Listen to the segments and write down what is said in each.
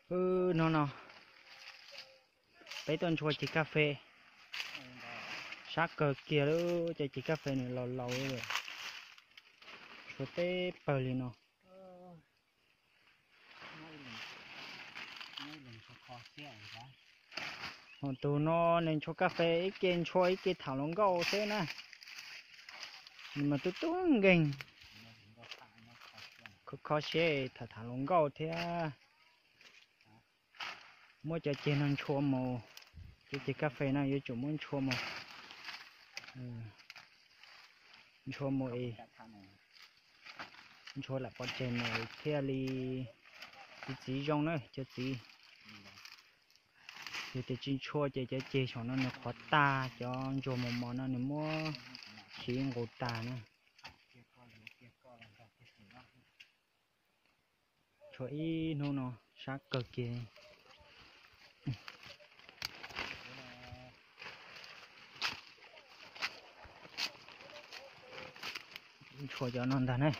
Wb hnub no peb tuaj ntshua ceg kas fes, sab kawg kiag lub cov ceg kas fes nws laus laus li lawm, tshuav teb pawg li no. Ho tus no nws ntshua kas fes ib ke ntshua ib ke tham hluas nkauj xwb na. Nws mas tub tub nkeeg, kho kho siab tham tham hluas nkauj thiab. Muab cov ceg no ntshua mus, cov ceg kas fes no yuav tsum muab ntshua mus. Ntshua mus es ntshua lam pov tseg mus thiaj li txiv txiv zoo na cov txiv. Yog tias tsis ntshua ces cov ceg saum no nws qhuav tag, cov ntsuag mos mos no nws muab siv nqus tag na. Tshuav ib hnub no sab kawg kiag. Tshuav cov no ntag ne.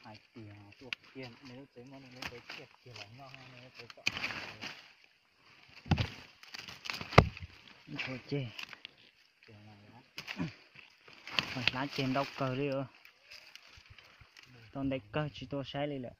Hais tias tuaj kiag nws lub tsev muab nws lub tsev kiag kiag los noj, nws lub tsev tsom ntshua ceg. Hlab ceg ntau kawg li, tau ntev kawg tsis tau saib li lawm.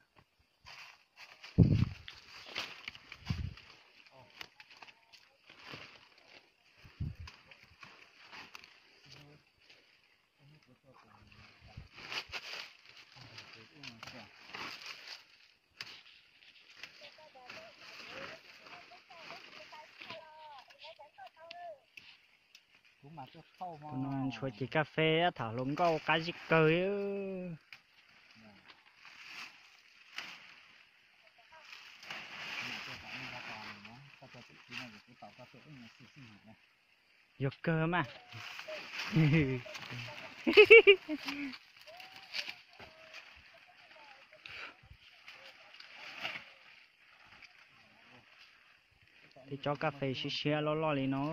Tus no ntshua ceg kas fes tham hluas nkauj qab zib kawg. Yog kawg mas. Tej tsob kas fes siab siab loj loj li no.